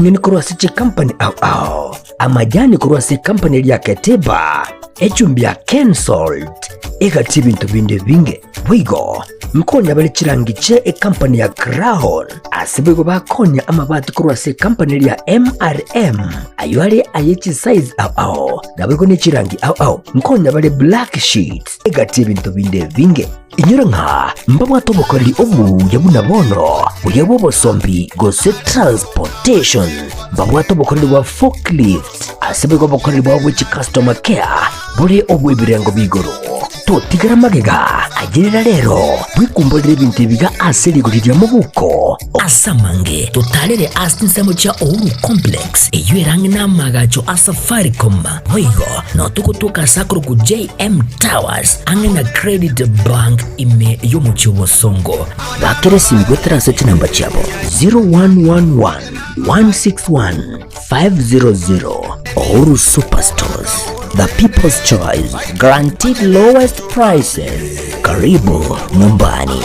Chinyeni korwa ase chikampani ao ao, amajani korwa ase ekampani eria ya Keteba, echumbi ya Kensalt, egati ebinto binde ebinge. Boigo nkonya bare chirangi chie ekampani ya Crown, ase boigo bakonya amabati korwa ase ekampani eria ya MRM, ayio are aye chisize ao ao, naboigo ne chirangi ao ao. Nkonya bare black sheets, egati ebinto binde ebinge. Inyora ng'a mbabwate obokoreri obuya buna bono, buya bw'obosombi gose transportation. Mbabwate obokoreri bwa forklift, ase boigo obokoreri bwabo bwe chicustomer care bore obw'ebirengo b'igoro. Totigera magega, ayerera rero, bwekumborere ebinto ebiga ase rigori ria mobuko. Ase amange, totarere ase chinsemo chia Uhuru Complex, eyio ere ang'e n'amaagacho a Safaricom. Boigo notogotoka ase akorokwa JM Towers, ang'e na Credit Bank ime y'omochie o Bosongo. Bakera esimi goetera ase chinamba chiabo 0111 161 500. Uhuru Superstores, the people's choice, guaranteed lowest prices. Karibu nyumbani.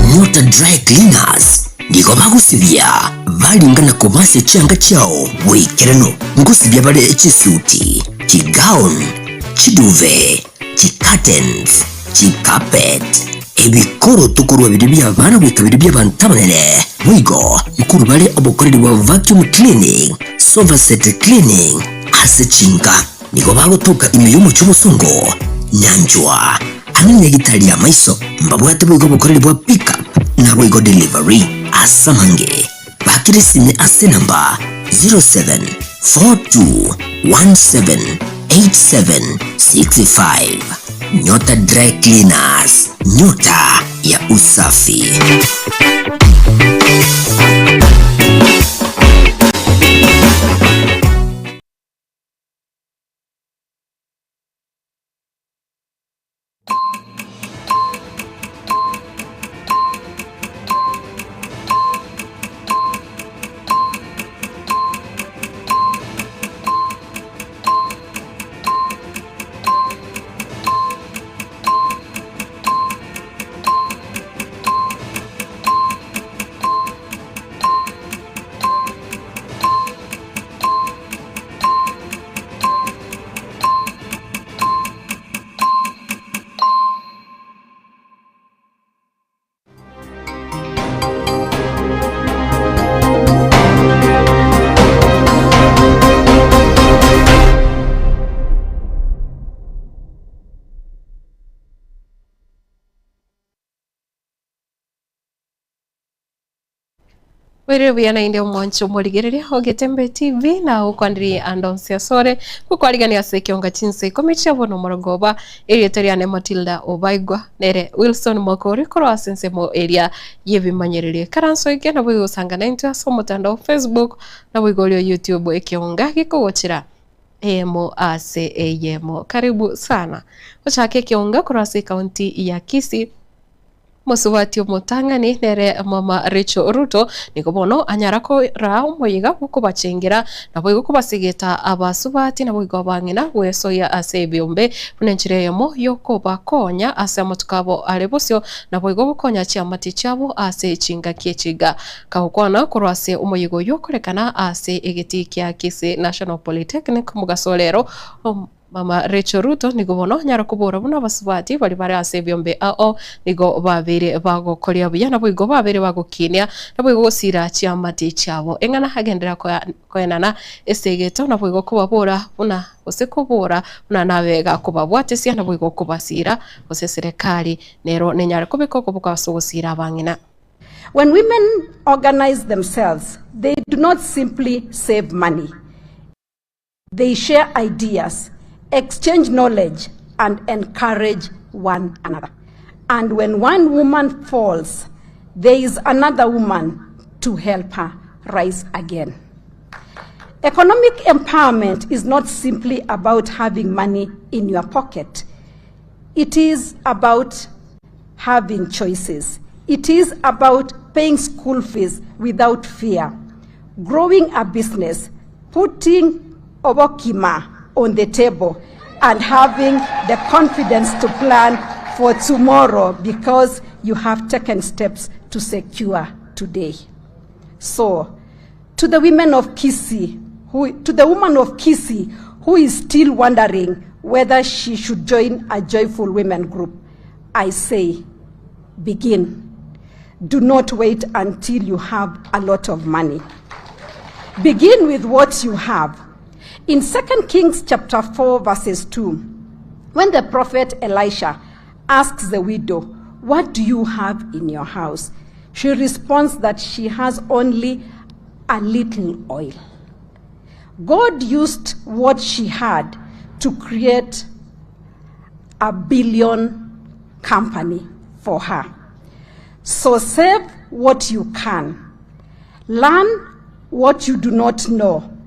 Nyota Dry Cleaners nigo bagosibia baringa na kobasia chianga chiao boikeranu. Ngosibia bare chisuti, chigown, chiduve, chicurtains, chicarpet, ebikoroto korwa biria bi'abana goika biria bi'abanto abanene. Boigo nkorwa bare obokoreri bwa vacuum cleaning, sofa set cleaning ase chinka. Nigo bagotoka ime y'omochie obosongo, nyanchwa, ang'e nenyagitari y'amaiso. Mbabwate boigo obokoreri bwa pick up naboigo delivery. Ase amange, bakera esimi ase enamba 0742178765. Nyota Dry Cleaners, nyota ya usafi. Oire buya naende omwancho omorigereria o Getembe TV na gokwanderie ande onsi asore gokwarigania ase ekionga chinsa ikomi chia bono omorogoba erieta riane Matilda Obaigwa nere Wilson Makori korwa ase ensemo eria y'ebimanyererio ekaranso eke nabo egosanga naintwe ase omotandao Facebook naboigo oria o YouTube ekionga gekogochera eyemo ase eyemo karibu sana gochaka ekionga korwa ase ekaunti ya Kisii. Mosubati omotang'ani nere mama Rachel Ruto nigo bono anyara koraa omoyega bw'okobachengera naboigo kobasegeta abasubati naboigo abang'ina gwesoyia ase ebiombe buna enchera eyemo y'okobakonya ase amatuko abo are bosio naboigo gokonya chiamate chiabo ase chingaki echiga. Kagokwana korwa ase omoyega oyio okorekana ase egetii kia Kisii National Polytechnic mogaso rero Mama Rachel Ruto nigo bono anyare kobora buna abasubati baria bare ase ebiombe ao nigo babeire bagokoria buya naboigo babeire bagokinia naboigo gosira chiamate chiabo. Eng'ana agenderera koenana esegeto naboigo kobabora buna gose kobora buna nabe gakobabwatesia naboigo kobasira gose serekari nero nenyare kobeka okoboko ase ogosira abang'ina. When women organize themselves, they do not simply save money. They share ideas, exchange knowledge, and encourage one another. And when one woman falls, there is another woman to help her rise again. Economic empowerment is not simply about having money in your pocket. It is about having choices. It is about paying school fees without fear, growing a business, putting obokima on the table. and having the confidence to plan for tomorrow because you have taken steps to secure today. So, to the women of Kisii, who, to the woman of Kisii who is still wondering whether she should join a joyful women group, I say, begin. Do not wait until you have a lot of money. Begin with what you have. In 2 Kings chapter 4 verses 2, when the prophet Elisha asks the widow, What do you have in your house? She responds that she has only a little oil. God used what she had to create a billion company for her. So save what you can, learn what you do not know,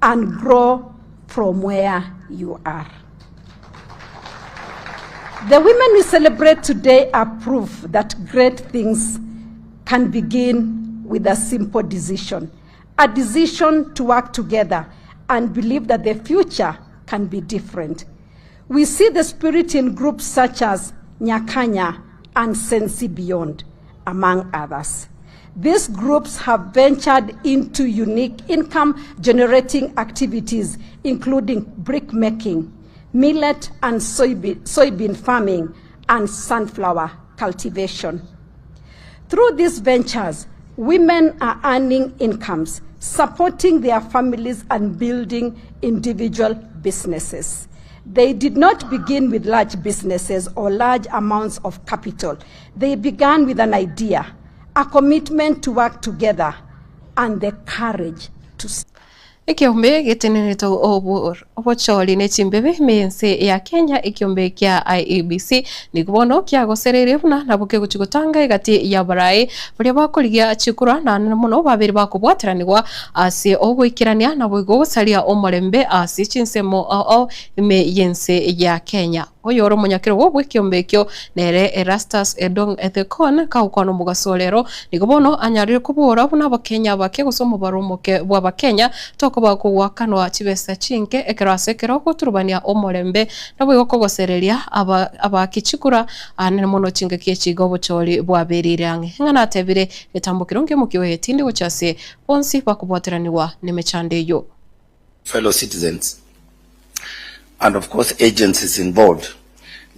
and grow from where you are. The women we celebrate today are proof that great things can begin with a simple decision, a decision to work together and believe that the future can be different. We see the spirit in groups such as Nyakanya and Sensi Beyond, among others. These groups have ventured into unique income-generating activities, including brick making, millet and soybean farming, and sunflower cultivation. Through these ventures, women are earning incomes, supporting their families, and building individual businesses. They did not begin with large businesses or large amounts of capital. They began with an idea, a commitment to work together, and the courage to Ekeombe getenenete obochori ne chimbebe ime y'ense ya Kenya ekeombe kia IEBC nigo bono kiagosereirie buna nabo kegochi gotanga egati y'abarai baria bakorigia chikura naende mono babere bakobwateranigwa ase ogoikerania naboigo gosaria omorembe ase chinsemo ao ao ime y'ense ya Kenya. Oyore omonyakerogo bw'ekeombe ekio nere Erastus Edong Ethekon, kagokwana omogaso rero, nigo bono anyarire kobora buna Abakenya abake gose omobaro omoke bw'Abakenya tokoba kogoakanwa chibesa chinke ekero ase ekero goturubania omorembe naboigo kogosereria abaaki chikura anene mono chingaki echi iga obochori bwabereire ang'e. Ng'a natebire getambo keronge omokia oye tindi gochia ase bonsi bakobwateranigwa nemechando eyio. Fellow citizens and of course agencies involved.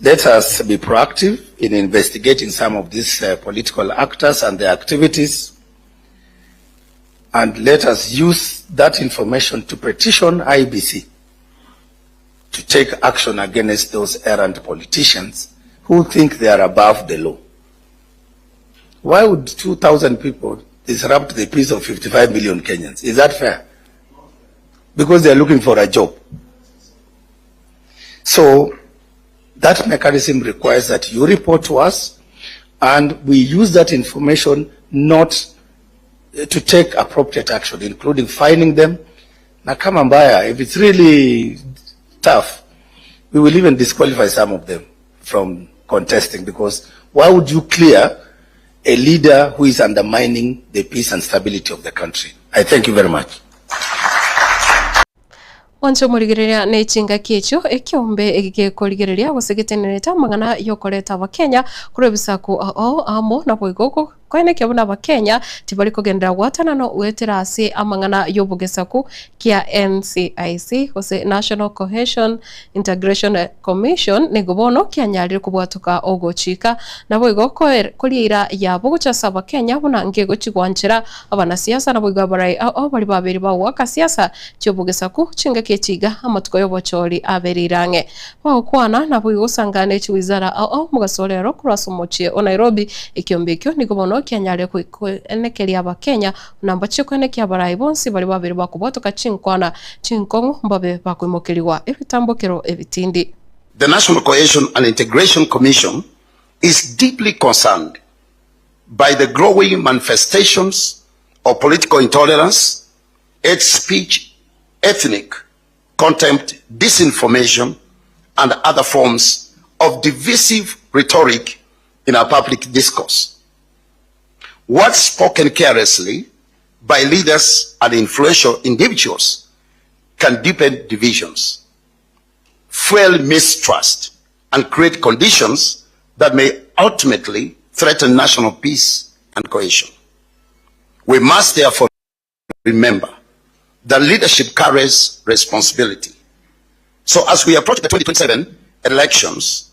Let us be proactive in investigating some of these uh, political actors and their activities and let us use that information to petition IBC to take action against those errant politicians who think they are above the law. Why would 2,000 people disrupt the peace of 55 million Kenyans? Is that fair? Because they are looking for a job. So that mechanism requires that you report to us and we use that information not eh, to take appropriate action, including fining them. Na kama mbaya, if it's really tough, we will even disqualify some of them from contesting because why would you clear a leader who is undermining the peace and stability of the country? I thank you very much. Mwanche omorigereria ne chingaki echio ekiombe eki gekorigereria gose getenerete amang'ana yokoreta abakenya korwa ebisaku ao amo naboigo koenekia buna abakenya tibari kogenderera gwatanana goetera ase amang'ana yobogesaku kia NCIC gose National Cohesion Integration Commission nigo bono kianyarire kobwatoka ogochika naboigo koria eira yabo gocha ase abakenya buna ngegochi gwanchera abanasiasa naboigo abarai ao baria babere bagoaka siasa chi'obogesaku chingaki echi iga amatuko y'obochori abereire ang'e. Bagokwana naboigo gosangana echiwizara ao ao mogaso rero korwa ase omochie o Nairobi ekiombe ekio nigo bono kianyarire koenekeria abakenya buna mbachie koenekia abarai bonsi baria babere bakobwatoka chinkwana chinkong'u mbabe bakoimokerigwa ebitambokero ebitindi. The National Cohesion and Integration Commission is deeply concerned by the growing manifestations of political intolerance, hate speech, ethnic contempt, disinformation, and other forms of divisive rhetoric in our public discourse. Words spoken carelessly by leaders and influential individuals can deepen divisions, fuel mistrust, and create conditions that may ultimately threaten national peace and cohesion. We must therefore remember that leadership carries responsibility. So as we approach the 2027 elections,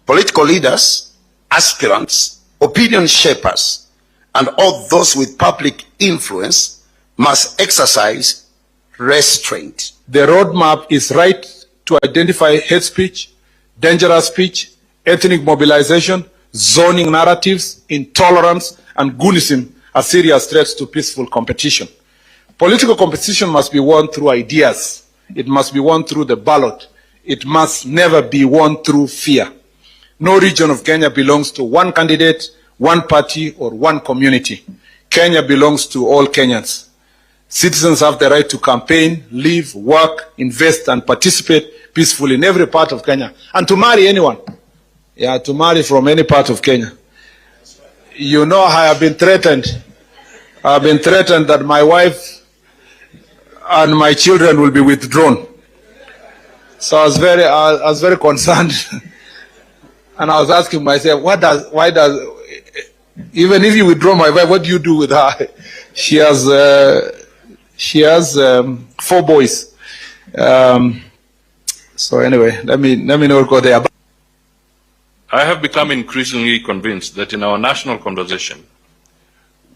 political leaders, aspirants, opinion shapers, and all those with public influence must exercise restraint. The roadmap is right to identify hate speech, dangerous speech, ethnic mobilization, zoning narratives, intolerance, and goonism as serious threats to peaceful competition. Political competition must be won through ideas. It must be won through the ballot. It must never be won through fear. No region of Kenya belongs to one candidate, one party, or one community. Kenya belongs to all Kenyans. Citizens have the right to campaign, live, work, invest, and participate peacefully in every part of Kenya. And to marry anyone. Yeah, to marry from any part of Kenya. You know, I have been threatened. I have been threatened that my wife and my children will be withdrawn. So I was very, I was very concerned. And I was asking myself, what does, why does, even if you withdraw my wife, what do you do with her? She has, she has four boys. So anyway, let me, let me not go there. I have become increasingly convinced that in our national conversation,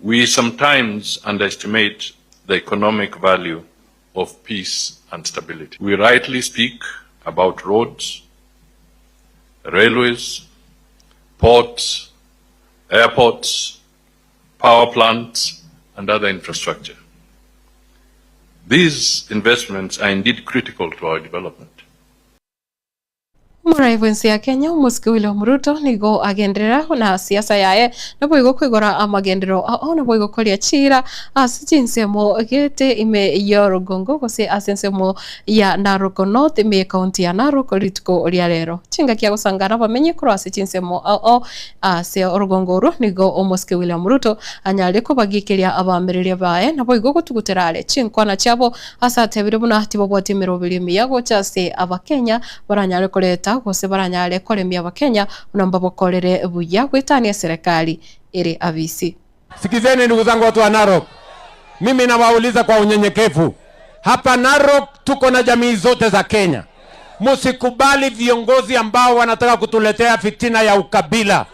we sometimes underestimate the economic value of peace and stability. We rightly speak about roads, railways, ports, airports, power plants, and other infrastructure. These investments are indeed critical to our development. Omorai bw'ense ya Kenya omosike William Ruto nigo agenderera na siasa yaye naboigo koigora amagenderero ao naboigo koria chiira ase chinsemo gete ime y'orogongo gose ase ensemo ya Narok North ime y'ecounty ya Narok rituko ria rero. Chingaki agosangana abamenyi korwa ase chinsemo ao ao ase orogongo oro nigo omosike William Ruto anyare kobagikeria abaamereria baye naboigo gotugutera are chinkwana chiabo ase atebire buna tibabwati emeroberi emiya gocha ase abakenya baranyare koreta gose baranyare koremia abakenya buna mbabokorere buya goetania eserekari ere abisi. Sikizeni ndugu zangu watu wa Narok, mimi nawauliza kwa unyenyekevu, hapa Narok tuko na jamii zote za Kenya. Msikubali viongozi ambao wanataka kutuletea fitina ya ukabila.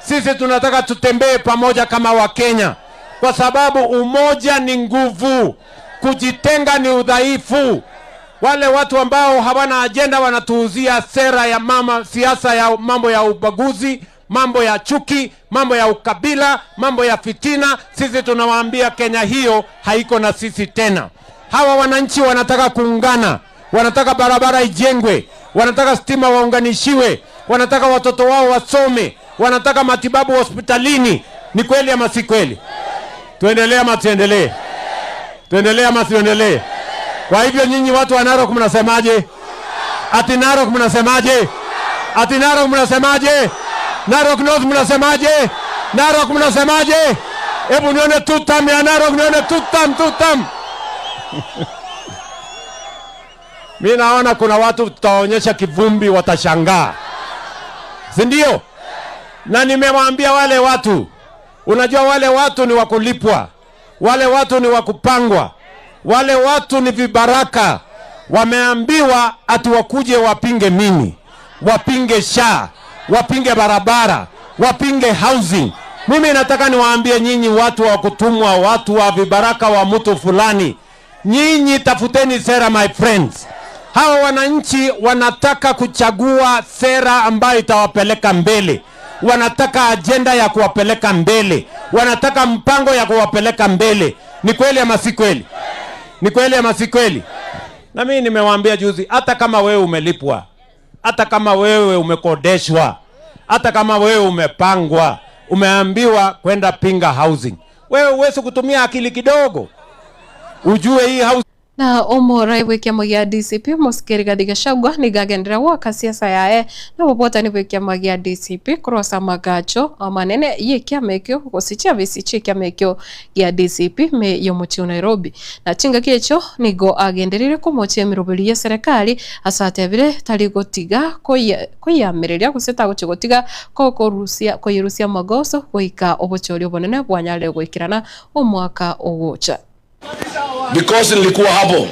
Sisi tunataka tutembee pamoja kama Wakenya, kwa sababu umoja ni nguvu, kujitenga ni udhaifu. Wale watu ambao hawana ajenda wanatuuzia sera ya mama, siasa ya mambo ya ubaguzi, mambo ya chuki, mambo ya ukabila, mambo ya fitina. Sisi tunawaambia Kenya hiyo haiko na sisi tena. Hawa wananchi wanataka kuungana, wanataka barabara ijengwe, wanataka stima waunganishiwe, wanataka watoto wao wasome, wanataka matibabu hospitalini. Ni kweli ama si kweli? Tuendelee ama tuendelee? Tuendelee ama tuendelee? Kwa hivyo nyinyi watu wa Narok mnasemaje? Ati Narok mnasemaje? Ati Narok mnasemaje? Narok North mnasemaje? Narok mnasemaje? Hebu nione tutam ya Narok, nione tutam, tutam. Mi naona kuna watu tutaonyesha kivumbi, watashangaa, si ndio? Na nimewaambia wale watu, unajua wale watu ni wakulipwa, wale watu ni wakupangwa, wale watu ni vibaraka. Wameambiwa ati wakuje wapinge mimi, wapinge SHA, wapinge barabara, wapinge housing. Mimi nataka niwaambie nyinyi watu wa kutumwa, watu wa vibaraka wa mtu fulani, nyinyi tafuteni sera my friends. Hawa wananchi wanataka kuchagua sera ambayo itawapeleka mbele, wanataka ajenda ya kuwapeleka mbele, wanataka mpango ya kuwapeleka mbele. Ni kweli ama si kweli? Ni kweli ama si kweli? Na mimi nimewaambia juzi, hata kama wewe umelipwa, hata kama wewe umekodeshwa, hata kama wewe umepangwa, umeambiwa kwenda pinga housing, wewe huwezi kutumia akili kidogo ujue hii housing. Na omorai bw'ekiama gia DCP, Omosike Rigathi Gachagua, nigo agenderera goaka siasa yaye na obobwatani bw'ekiama gia DCP korwa ase amagacho amanene y'ekiama ekio gose chiafisi chi'ekiama ekio gia DCP ime y'omochie o Nairobi. Na chingaki echio nigo agendereire komochia emeroberi y'eserekari ase atebire tari gotiga koyiamereria gose tagochia gotiga koyerusia amagoso goika obochori obonene bwanyarire goikerana omwaka ogocha. Because nilikuwa hapo,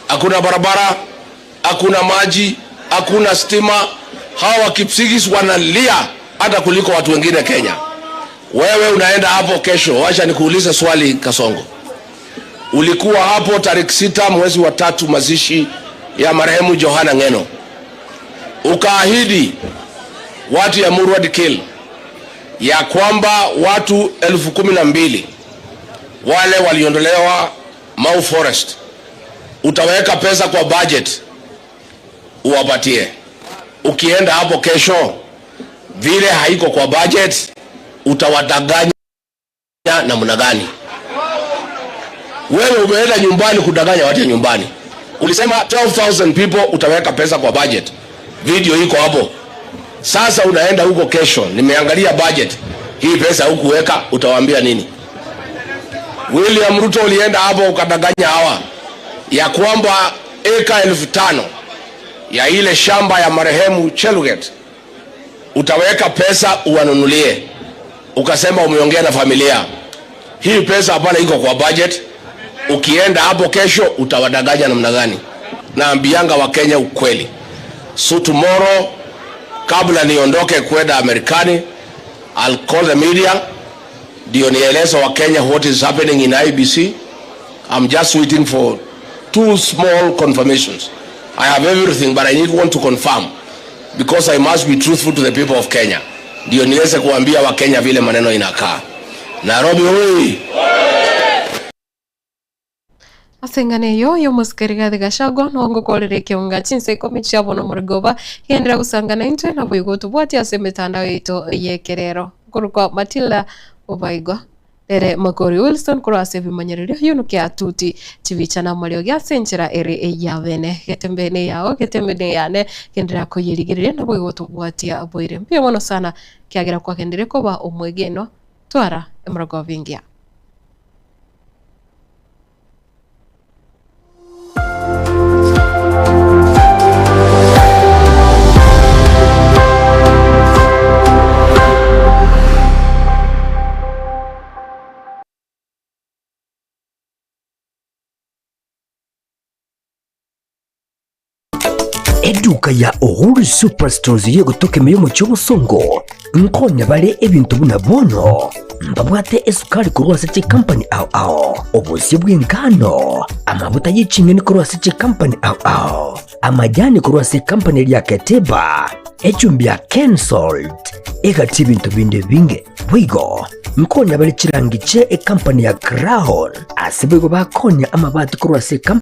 hakuna barabara, hakuna maji, hakuna stima. Hawa Kipsigis wanalia hata kuliko watu wengine Kenya. Wewe unaenda hapo kesho, wacha nikuulize swali Kasongo. Ulikuwa hapo tarehe 6 mwezi wa 3, mazishi ya marehemu Johana Ng'eno, ukaahidi watu ya Murwa Dikirr ya kwamba watu 12,000 wale waliondolewa Mau Forest utaweka pesa kwa budget uwapatie. Ukienda hapo kesho, vile haiko kwa budget, utawadanganya namna gani? Wewe umeenda nyumbani kudanganya watu nyumbani. Ulisema 12,000 people utaweka pesa kwa budget, video iko hapo. Sasa unaenda huko kesho, nimeangalia budget hii, pesa hukuweka, utawaambia nini? William Ruto, ulienda hapo ukadanganya hawa ya kwamba eka 5,000 ya ile shamba ya marehemu Cheluget utaweka pesa uwanunulie, ukasema umeongea na familia. Hii pesa hapana, iko kwa budget. Ukienda hapo kesho utawadanganya namna gani? Naambianga Wakenya ukweli. So tomorrow kabla niondoke kwenda Amerikani, I'll call the media ndio nieleze Wakenya what is happening in IEBC. I'm just waiting for two small confirmations. I have everything but I need one to confirm because I must be truthful to the people of Kenya. Ndio niweze kuambia Wakenya vile maneno inakaa. Nairobi hoi! Ase eng'ana eyio y'omosike Rigathi Gachagua nigo ngokorera ekeonga chinsa ikomi chia bono omorogoba, genderera gosanga naintwe naboigo otobwatie ase emetandao yaito y'ekerero. Nkorokwa Matilda Obaigwa, nere Makori Wilson korwa ase ebimanyererio Yunuke Atuti, chibicha na amariogi ase enchera ere eyabene. Getembe neyao, getembe neyane, genderera koyerigereria naboigo otobwatia boire. Mbuya mono sana kiagera kwagenderire koba omwegenwa, twara emorogoba engiya. Eduka ya Uhuru Superstores y'egotoka ime y'omochie obosongo nkonya bare ebinto buna bono mbabwate esukari korwa ase chikampani ao ao, obosie bw'engano, amabuta ye ching'eni korwa ase chikampani ao ao, amajani korwa ase ekampani eria Keteba, echumbi ya Kensalt, egati ebinto binde ebinge. Boigo nkonya bare chirangi chie ekampani ya Crown, ase boigo bakonya amabati korwa ase ekampani.